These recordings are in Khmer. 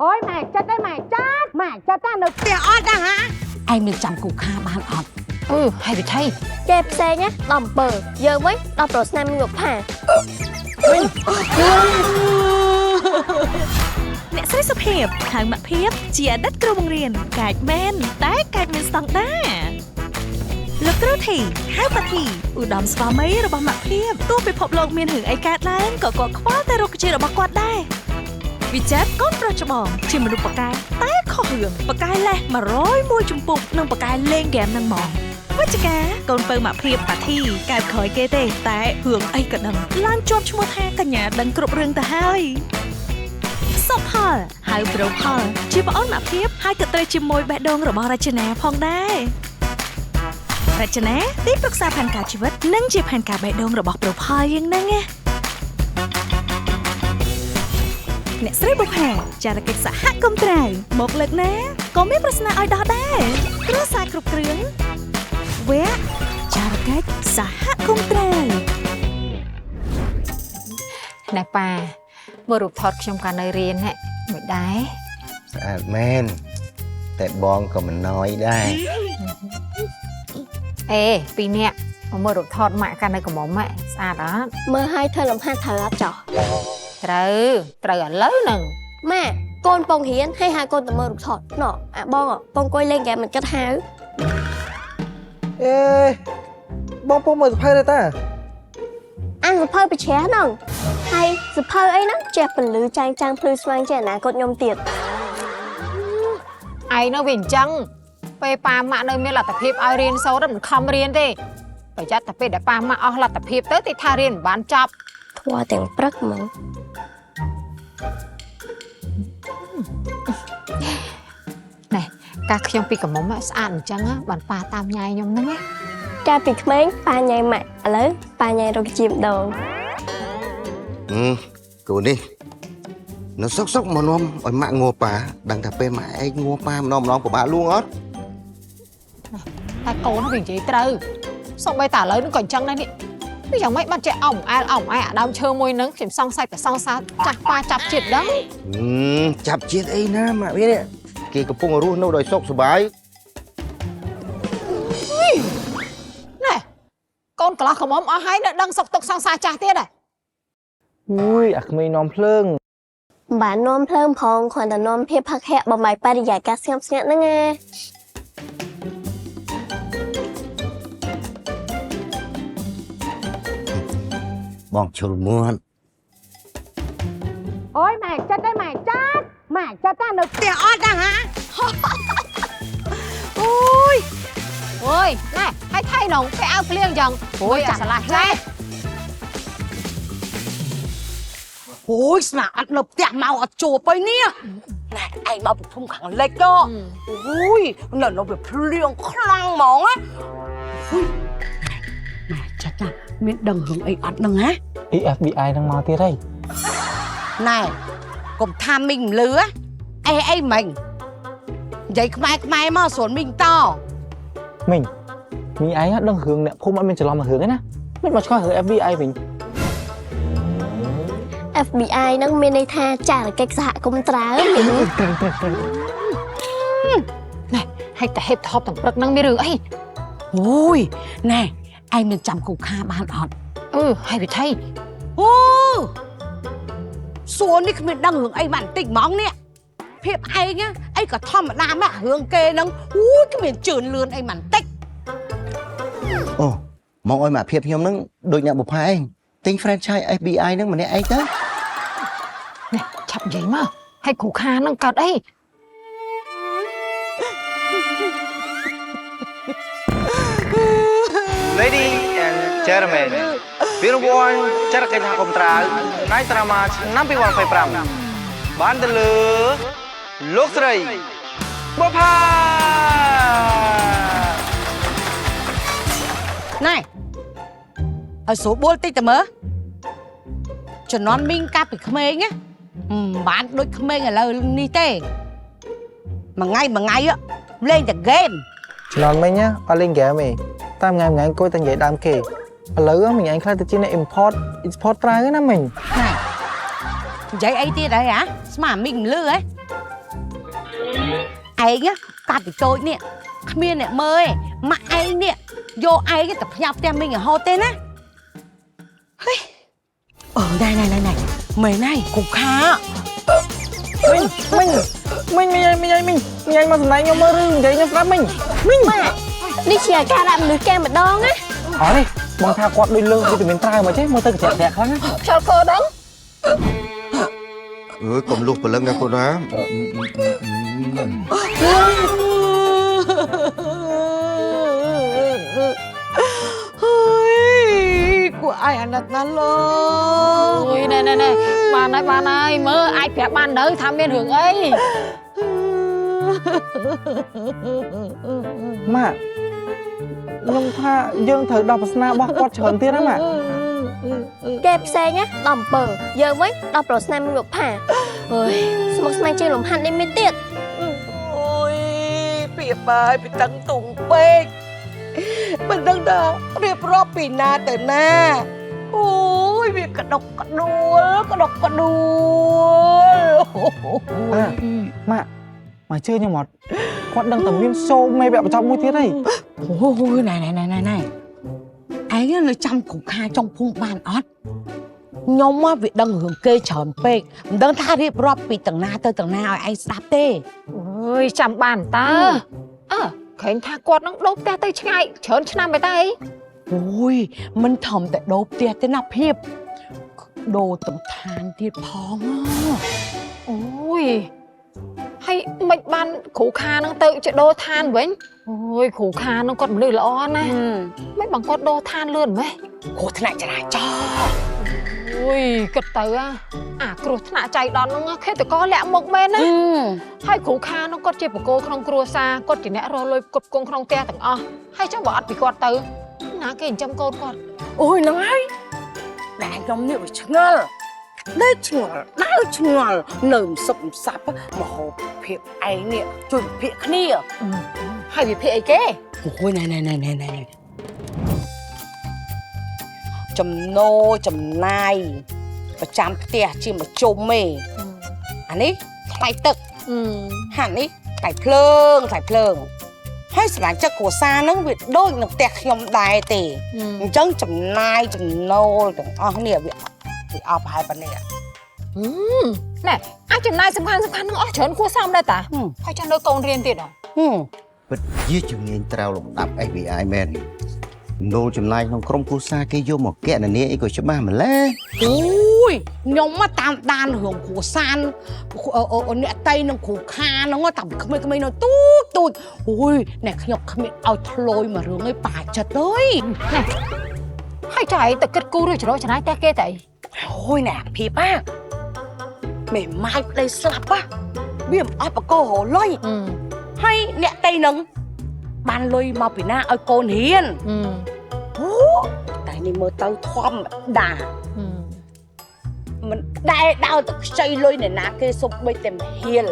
អូយម៉ែចិត្តឯម៉ែចាត់ម៉ែចិត្តតានៅផ្ទះអត់ដែរហាឯងមានចាំគូខាបានអត់ អឺហើយវិថី គេផ្សេងណាដល់អំពើយើងវិញដល់ប្រុសស្នេហ៍មីងផា អ្នកស្រីសុភាពហៅម៉ាក់ភាពជាអតីតគ្រូបង្រៀនកាចមែនតែកាចមានស្តង់ដារលោកគ្រូធីហៅប៉ាធីឧត្តមស្វាមីរបស់ម៉ាក់ភាពទោះពិភពលោកមានរឿងអីកើតឡើងក៏គាត់ខ្វល់តែរុក្ខជាតិរបស់គាត់ដែរវិចិត្រកូនប្រុសច្បងជាមនុស្សប៉ាកែតែខុសរឿងប៉ាកែលេះ101ជំពូកនិងប៉ាកែលេងហ្គេមនឹងហ្មងវិជ្ជការកូនពៅម៉ាក់ភាពប៉ាធីកែបក្រោយគេទេតែរឿងអីក៏ដឹងឡើងជាប់ឈ្មោះថាកញ្ញាដឹងគ្រប់រឿងទៅហើយ សុផលហៅប្រូផលជាប្អូនម៉ាក់ភាពហើយក៏ត្រូវជាមួយបេះដូងរបស់រចនាផងដែររចនាទីប្រឹក្សាផែនការជីវិតនិងជាផែនការបេះដូងរបស់ប្រូផលយើងហ្នឹងណាអ្នកស្រីបុប្ផាចារកិច្ចសហគមន៍ត្រៅមកលើកណាក៏មានប្រស្នាឲ្យដោះដែរគ្រួសារគ្រប់គ្រឿងវគ្គចារកិច្ចសហគមន៍ត្រៅ ណែប៉ាមើលរូបថតខ្ញុំកាលនៅរៀនហ៎មិនដែរ ស្អាតមែនតែបងក៏មិនណយដែរ អេពីរនាក់មកមើលរូបថតម៉ាក់កាលនៅក្រមុំហ៎ស្អាតអត់ មើលឲ្យធ្វើលំហាត់ត្រូវអត់ចោះ ត្រូវត្រូវឥឡូវហ្នឹង ម៉ែកូនពងរៀនឲ្យហៅកូនទៅមើលរូបថតណ៎អាបងពងអង្គុយលេងហ្គេមមិនគិតហៅ អេបងពងមើលសភៅដែរតា អានសភៅប្រជ្រះហ្នឹងហើយសភៅអីហ្នឹងចេះពលឺចាងចាងភ្លឺស្វាងចេះអនាគតខ្ញុំទៀត ឯងនៅវាអញ្ចឹងពេលប៉ាម៉ាក់នៅមានលទ្ធភាពឲ្យរៀនសូត្រមិនខំរៀនទេប្រយ័ត្នតែពេលដែលប៉ាម៉ាក់អស់លទ្ធភាពទៅទីថារៀនមិនបានចប់ ធွာទាំងព្រឹកហ្មង ណែកាលខ្ញុំពីក្រមុំស្អាតអញ្ចឹងបានប៉ាតាមញ៉ៃខ្ញុំហ្នឹងណា កាលពីក្មេងប៉ាញ៉ៃម៉ាក់ឥឡូវប៉ាញ៉ៃរុក្ខជាតិម្ដង គូនេះនៅសុកសុកមកនាំឲ្យម៉ាក់ងัวប៉ាដឹងថាពេលម៉ាក់ឯងងัวប៉ាម្ដងម្ដងពិបាកលួងអត់ តែកូនវានិយាយត្រូវសូម្បីតែឥឡូវហ្នឹងក៏អញ្ចឹងដែរនេះវាយ៉ាងម៉េចបានចេះអោមអែលអោមអែអាដើមឈើមួយហ្នឹងខ្ញុំសង្ស័យតែសង្សារចាស់ប៉ាចាប់ជាតិដឹង ចាប់ជាតិអីណាម៉ាក់វានេះគេកំពុងរស់នៅដោយសុខសប្បាយ ណែកូនកន្លោះក្រមុំអស់ហើយនៅដឹងសុខទុក្ខសង្សារចាស់ទៀតហ៎ អុយអាក្មេងនាំភ្លើង មិនបាននាំភ្លើងផងគ្រាន់តែនាំភាពផឹកហែកបំបីបរិយាកាសស្ងប់ស្ងាត់ហ្នឹងណា បងឈុលមាត់ អូយម៉ែចិត្តឯម៉ែចាត់ម៉ែចិត្តតានៅផ្ទះអត់ដែរហាអូយ អូយណែហើយថៃនងពេលអៅភ្លៀងចឹងអូយអាស្រឡះចេះ អូយស្នាអត់នៅផ្ទះមកអត់ជួបអីនេះណែឯងមកពីភូមិខាងលិចទៅអូយនៅនៅវាភ្លៀងខ្លាំងហ្មងណាអូយម៉ែចិត្តតាមានដឹងរឿងអីអត់ហ្នឹងហ៎ អ៊ី FBI ហ្នឹងមកទៀតហើយ ណែកុំថាមីងមិនលឺអេអីមិញនិយាយខ្មែរខ្មែរមកស្រួលមីងត មីងមីឯងអត់ដឹងរឿងអ្នកភូមិអត់មានច្រឡំមករឿងឯណាមិនមកឆ្កល់រឿង FBI វិញ FBI ហ្នឹងមានន័យថាចារកិច្ចសហគមន៍ត្រើម ត្រូវត្រូវត្រូវ ណែហើយតែហេបថប់ទាំងព្រឹកហ្នឹងមានរឿងអី អូយណែឯងមានចាំគូខាបានអត់ អឺហើយវិថី អូសួរនេះគ្មានដឹងរឿងអីបានបន្តិចហ្មងនេះភាពឯងណាអីក៏ធម្មតាមករឿងគេហ្នឹងអូយគ្មានជឿនលឿនអីបានបន្តិច អូមកឲ្យម៉ាក់ភាពខ្ញុំហ្នឹងដូចអ្នកបុប្ផាឯងទិញ franchise FBI ហ្នឹងម្នាក់ឯងទៅ ណែឆាប់និយាយមកហើយគ្រូខាហ្នឹងកើតអី Lady and gentlemen ពានរង្វាន់ចារកិច្ចសហគមន៍ត្រាវផ្នែកត្រាម៉ាឆ្នាំ2025បានទៅលើលោកស្រីបុប្ផា ណែឲ្យស្រួលបួលតិចតើមើលជំនាន់មីងកាលពីក្មេងណាមិនបានដូចក្មេងឥឡូវនេះទេមួយថ្ងៃមួយថ្ងៃលេងតែហ្គេម ច្រឡំមិញណាអត់លេងហ្គេមទេតាមថ្ងៃថ្ងៃអង្គុយតែនិយាយដើមគេឥឡូវមីងឯងខ្លះទៅជាអ្នក import export ត្រាវណាមីង ណែនិយាយអីទៀតហើយហ៎ស្មានមីងមិនលឺហ៎ ឯងកាត់ពីតូចនេះគ្មានអ្នកមើលឯងម៉ាក់ឯងនេះយកឯងទៅផ្ញើផ្ទះមីងរហូតទេណាហេអឺណែណែណែណែមែនហើយគូខា មីងមីងមីងមីងមីងមីងមីងមកសម្ដែងខ្ញុំមើលឬនិយាយខ្ញុំស្ដាប់មីងមីង ម៉ាក់នេះជាអាការៈមនុស្សគេម្ដងណា អត់ទេបងថាគាត់ដូចលើសវីតាមីនត្រើមកចេះមើលទៅក្រាក់ក្រាក់ខ្លាំងណា ខ្យល់កោដឹង អើយកុំលុះព្រលឹងណាកូនណា ហើយគួរឲ្យអាណិតណាស់លោ អូយណែណែណែបានហើយបានហើយមើលអាចប្រាប់បាននៅថាមានរឿងអី ម៉ាក់ខ្ញុំថាយើងត្រូវដោះប្រស្នារបស់គាត់ច្រើនទៀតណាម៉ាក់ គេផ្សេងណាដល់អំពើយើងវិញដល់ប្រស្នាមីងបុផាអើយស្មុកស្មាញជាងលំហាត់នេះមានទៀត អូយពីបាយពីតឹងទុងពេកមិនដឹងថារៀបរាប់ពីណាទៅណាអូយវាក្តុកក្ដួលក្តុកក្ដួល ម៉ាក់ម៉ាក់មកជឿខ្ញុំអត់គាត់ដឹងតែមានសូមេវគ្គបញ្ចប់មួយទៀតហី អូយណែណែណែណែណែឯងនៅចាំគ្រូខាចុងភូមិបានអត់ខ្ញុំមកវាដឹងរឿងគេច្រើនពេកមិនដឹងថារៀបរាប់ពីទាំងណាទៅទាំងណាឲ្យឯងស្ដាប់ទេ អើយចាំបានតើអើក្រែងថាគាត់នឹងដូរផ្ទះទៅឆ្ងាយច្រើនឆ្នាំទៅតើអី អូយមិនធំតែដូរផ្ទះទេណាភាពដូរតំឋានទៀតផង អូយហើយមិនបានគ្រូខានឹងទៅជាដូរឋានវិញអូយគ្រូខានឹងគាត់មនុស្សល្អណាស់មិនបងគាត់ដូរឋានលឿនម៉េះ គ្រោះថ្នាក់ចរាចរណ៍ អូយគិតទៅអាគ្រោះថ្នាក់ចៃដន្យហ្នឹងឃាតករលាក់មុខមែនណាហើយគ្រូខានឹងគាត់ជាបកគោក្នុងគ្រួសារគាត់ជាអ្នករកលុយផ្គត់ផ្គង់ក្នុងផ្ទះទាំងអស់ហើយចង់បើអត់ពីគាត់ទៅណាគេចិញ្ចឹមកូនគាត់ អូយហ្នឹងហើយតែខ្ញុំនេះវាឆ្ងល់ដេកឆ្ងល់ដើរឆ្ងល់នៅមិនសុបមិនសាប់មហូបភាពឯងនេះជួយវិភាគគ្នា ហើយវិភាគអីគេ អូយណែណែណែណែណែចំណូលចំណាយប្រចាំផ្ទះជាមធ្យមឯងអានេះថ្លៃទឹកហានេះថ្លៃភ្លើងថ្លៃភ្លើងហើយសម្រាប់ចិត្តគ្រួសារហ្នឹងវាដូចនឹងផ្ទះខ្ញុំដែរទេអញ្ចឹងចំណាយចំណូលទាំងអស់នេះវាអស់ប្រហែលប៉ុណ្ណេះ ណែអាចចំណាយសំខាន់សំខាន់នឹងអស់ច្រើនគួរសមដែរតាហើយចាំនៅកូនរៀនទៀតហ៎ ពិតជាជំនាញត្រាវលំដាប់ FBI មែនចំណូលចំណាយក្នុងក្រុមគ្រួសារគេយកមកកណនាអីក៏ច្បាស់ម្ល៉េះ អូយខ្ញុំមកតាមដានរឿងគ្រួសារអ្នកតៃនិងគ្រូខាហ្នឹងតាំងពីក្មេងៗនៅទូចទូចអូយអ្នកខ្ញុំគ្មានឲ្យធ្លយមករឿងឯងប៉ាចិត្តអើយ ណែហើយចៃទៅគិតគូររឿងចរចំណាយផ្ទះគេតែអី អូយណែភាពអាមេម៉ាយប្តីស្លាប់ហ่ะវាមិនអត់បកករលុយហើយអ្នកតៃនឹងបានលុយមកពីណាឲ្យកូនរៀនអូតែនេះមើលទៅធម្មតាមិនដែលដើរទៅខ្ចីលុយអ្នកណាគេសុំបីតែមហៀល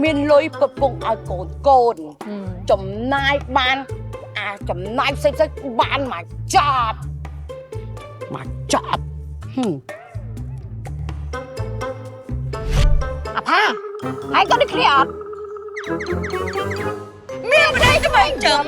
មានលុយផ្គត់ផ្គង់ឲ្យកូនកូនចំណាយបានអាចំណាយផ្សេងផ្សេងបានមកចប់មកចប់ អាផាហើយគាត់ដូចគ្នាអត់ មានប្តីទៅមិនចឹង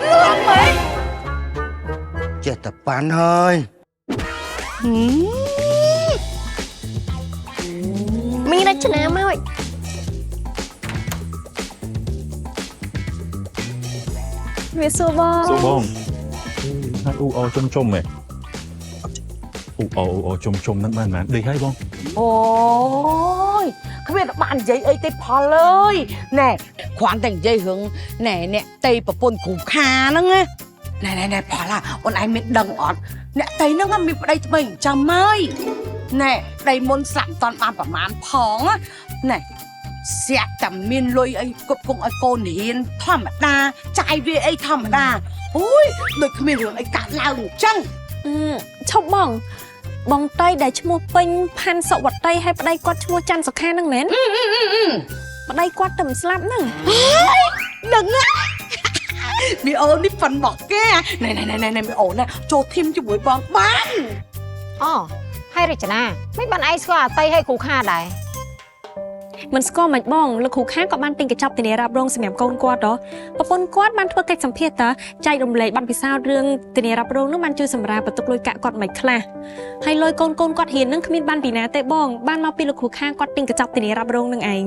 លឿនមែន ចេះតែប៉ាន់ហើយ មីងរចនាមក វាសួរបង សួរបងហើយអ៊ូអជុំជុំហ៎អ៊ូអអ៊ូជុំជុំហ្នឹងបានបានដេកហើយបង អូយគ្មានបាននិយាយអីទេផលអើយណែគ្រាន់តែនិយាយរឿងណែអ្នកតេប្រពន្ធគ្រូខាហ្នឹងណាណែណែណែផលអូនឯងមានដឹងអត់អ្នកតេហ្នឹងមានប្តីថ្មីចាំហើយណែប្តីមុនស្លាប់មិនតាន់បានប្រមាណផងណែស្រាប់តែមានលុយអីគប់គង់ឲ្យកូនរៀនធម្មតាចាយវាអីធម្មតាអូយដូចគ្មានរឿងអីកាត់ឡើងអញ្ចឹង ឈប់បងបងតៃដែលឈ្មោះពេញផាន់សុវតីហើយប្តីគាត់ឈ្មោះច័ន្ទសុខាហ្នឹងមែនប្តីគាត់ទៅមិនស្លាប់ហ្នឹង ដឹងណាមីអូននេះប៉ិនបកគេណែណែណែណែមីអូនណាចូលធីមជាមួយបងបាន អូហើយរចនាមិនបានឯងស្គាល់អាតៃហើយគ្រូខាដែរ មិនស្គាល់មិនបងលោកគ្រូខាក៏បានទិញកញ្ចប់ធានារ៉ាប់រងសម្រាប់កូនគាត់ហ៎ប្រពន្ធគាត់បានធ្វើកិច្ចសម្ភាសន៍តើចែករំលែកបទពិសោធន៍រឿងធានារ៉ាប់រងនោះបានជួយសម្រាលបន្ទុកលុយកាក់គាត់មិនខ្លះហើយលុយកូនគាត់រៀននឹងគ្មានបានពីណាទេបងបានមកពីលោកគ្រូខាគាត់ទិញកញ្ចប់ធានារ៉ាប់រងនឹងឯង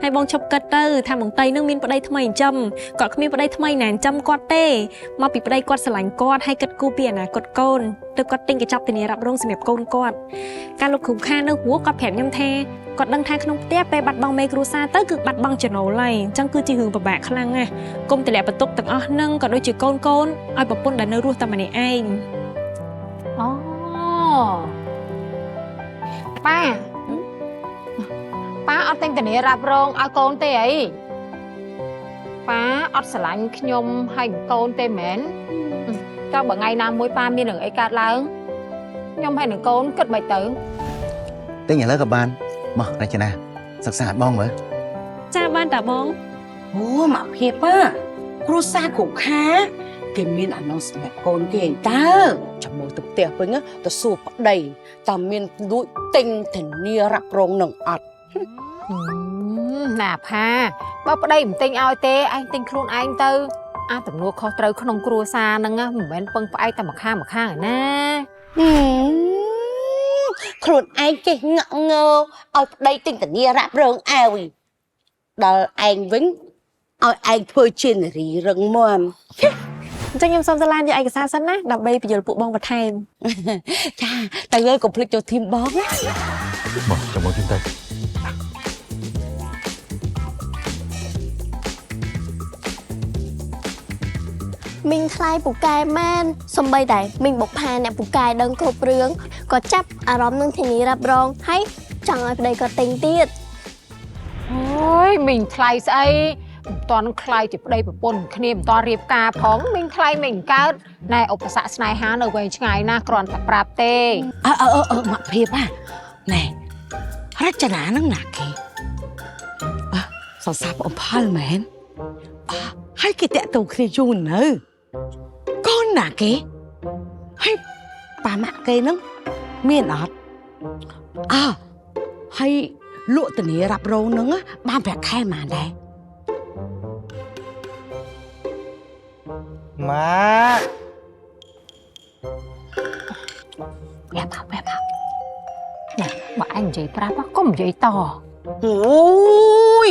ហើយបងឈប់គិតទៅថាមន្ត្រីនឹងមានប្តីថ្មីចិញ្ចឹមគាត់គ្មានប្តីថ្មីណាចិញ្ចឹមគាត់ទេមកពីប្តីគាត់ស្រឡាញ់គាត់ហើយគិតគូរពីអនាគតកូនទើបគាត់ទិញកញ្ចប់ធានារ៉ាប់រងសម្រាប់កូនគាត់កាលលោកគ្រូខានៅហួរគាត់ប្រាប់ខ្ញុំថាគាត់ដឹងថាក្នុងផ្ទះពេលបាត់បង់មេគ្រួសារទៅគឺបាត់បង់ចំណូលហើយអញ្ចឹងគឺជារឿងពិបាកខ្លាំងណាស់កុំតម្លាក់បន្ទុកទាំងអស់នឹងក៏ដូចជាកូនឲ្យប្រពន្ធដែលនៅរស់តែម្នាក់ឯងអូប៉ាប៉ាអត់ទិញធានារ៉ាប់រងឲ្យកូនទេអីប៉ាអត់ស្រឡាញ់ខ្ញុំហើយកូនទេមែនតើបើថ្ងៃណាមួយប៉ាមានរឿងអីកើតឡើងខ្ញុំហើយនឹងកូនគិតមិនទៅទិញឥឡូវក៏បានមករចនាសិក្សាបងមើលចាបានតាបងអូម៉ាក់ភាពគ្រួសារគ្រូខាគេមានអានោះសម្រាប់កូនគេតើចាំមើលទៅផ្ទះវិញទៅសួរប្តីតើមានលួចទិញធានារ៉ាប់រងនឹងអត់ណាផាបើប្តីមិនទិញឲ្យទេឯងទិញខ្លួនឯងទៅអាទំនួលខុសត្រូវក្នុងគ្រួសារហ្នឹងមិនមែនពឹងផ្អែកតែម្ខាងឯណាខ្លួនឯងចេះងាក់ងើឲ្យប្តីទិញធានារ៉ាប់រងឲ្យដល់ឯងវិញឲ្យឯងធ្វើជានារីរឹងមាំអញ្ចឹងខ្ញុំសូមទៅឡានយកឯកសារសិនណាដើម្បីបញ្យល់ពួកបងបន្ថែមចាតែលើកុំភ្លេចចូលធីមបងណាមកចាំមកជិះទៅមីងថ្លៃពូកែមែនសំបីតែមីងបុកផាអ្នកពូកែដឹងគ្រប់រឿងក៏ចាប់អារម្មណ៍នឹងធានារ៉ាប់រងហើយចង់ឲ្យប្តីគាត់ទិញទៀតអូយមីងថ្លៃស្អីមិនតាន់ថ្លៃជាប្តីប្រពន្ធគ្នាមិនតាន់រៀបការផងមីងថ្លៃមីងកើតណែឧបសគ្គស្នេហានៅវែងឆ្ងាយណាស់គ្រាន់តែប្រាប់ទេអើម៉ាក់ភាពណែរចនានឹងណាគេអសរសើរបងផលមែនហើយគេតាក់ទងគ្នាយូរនៅកូនណាគេហើយប៉ាម៉ាក់គេនឹងមានអត់អើហើយលក់ធានារ៉ាប់រងនឹងបានប្រាក់ខែប៉ុន្មានដែរម៉ាក់ ប្រាប់ប្រាប់ណែបើឯងនិយាយប្រាប់កុំនិយាយតអូយ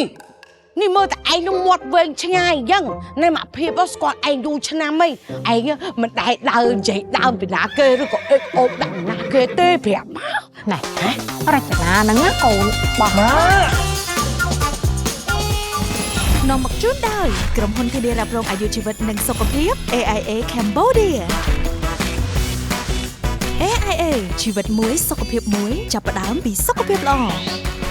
នេះមើលតែឯងនឹងមាត់វែងឆ្ងាយអញ្ចឹងណែម៉ាក់ភាពស្គាល់ឯងយូរឆ្នាំហីឯងមិនដែលដើរនិយាយដើមពីណាគេឬក៏អេកអូបដាក់ណាគេទេប្រាប់មកណែរចនាហ្នឹងណាកូនបោះម៉ាក់នាំមកជូនដោយក្រុមហ៊ុនធានារ៉ាប់រងអាយុជីវិតនិងសុខភាព AIA Cambodia AIA ជីវិតមួយសុខភាពមួយចាប់ផ្ដើមពីសុខភាពល្អ